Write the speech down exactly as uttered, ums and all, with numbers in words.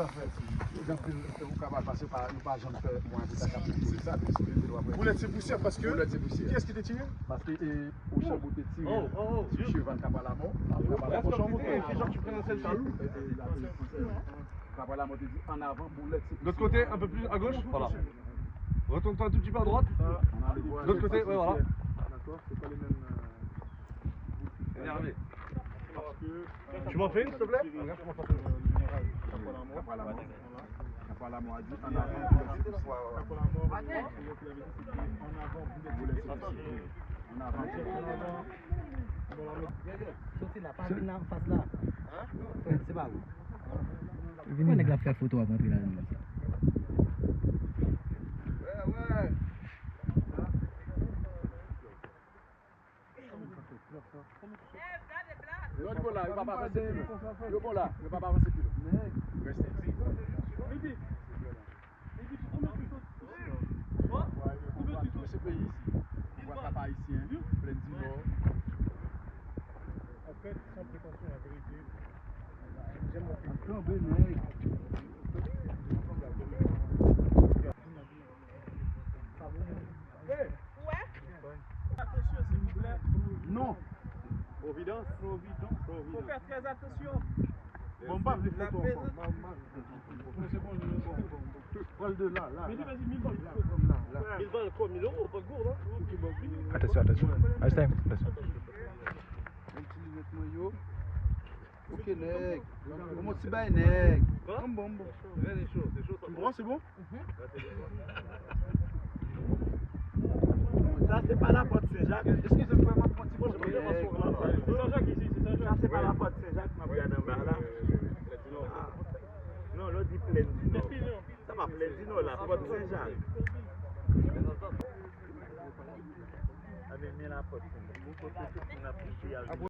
Ou kapab pase pa, nou pa janm fè mwayen pou ta ka pou sa, men si w vle, w ap Boulèt se pousyè, paske Boulèt se pousyè. Kiyès ki te tire? Paske, e, Ochanbo te tire sou cheval Kapalamò. Kapalamò, Ochanbo, e, e, Kapalamò te di, "En avant, Boulèt se pousyè." L'autre côté, un peu plus à gauche, voilà. Retourne-toi un tout petit peu à droite. L'autre côté, ouais, voilà. D'accord, c'est pas les mêmes, euh, Énervé. Tu m'en fais une, s'il te plaît? Regarde comment ça fait. Kapalamò a di, "En avant, Boulèt se pousyè." En avant, Boulèt se pousyè. En avant. Soti la, pa vin nan fas la. Frè, se pa ou. Vini. Nèg la fè foto ap antre la. Lòt bò la, yo p ap avanse pi lwen. Yo bò la, yo p ap avanse pi lwen. Rete. Li di, li di, koupe tout. Koupe tout. Tout se peyi isi. Bwa Kap Ayisyen, Plèn di Nò. En fait, sans prétention, la vérité, j'aime mon pays. Ap tonbe, nèg. Ou wè? Attention, s'il vous plaît. Non. Providence. Providence. Faut faire très attention. Bon, m pa vle foto ankò. M pa, m pa vle foto ankò. Pran l de la, la, la. Mil bal, twa mil ewo, pa gwo, non? Attention, attention. Ice time, attention. Yon ti linèt mwen yo. Ok, nèg. Yon ti bay, nèg. Bon, bon, bon. Bon, c'est bon? Sa se pa lapòt Sen Jak. Eskize m, frè, m ap pran ti foto. Sa se pa lapòt Sen Jak m ap gade anba la. Non, lè w di Plèn di Nò. Sa pa Plèn di Nò, lapòt Sen Jak. A men, men lapòt Sen Jak. Bon, kote tout moun ap kite al.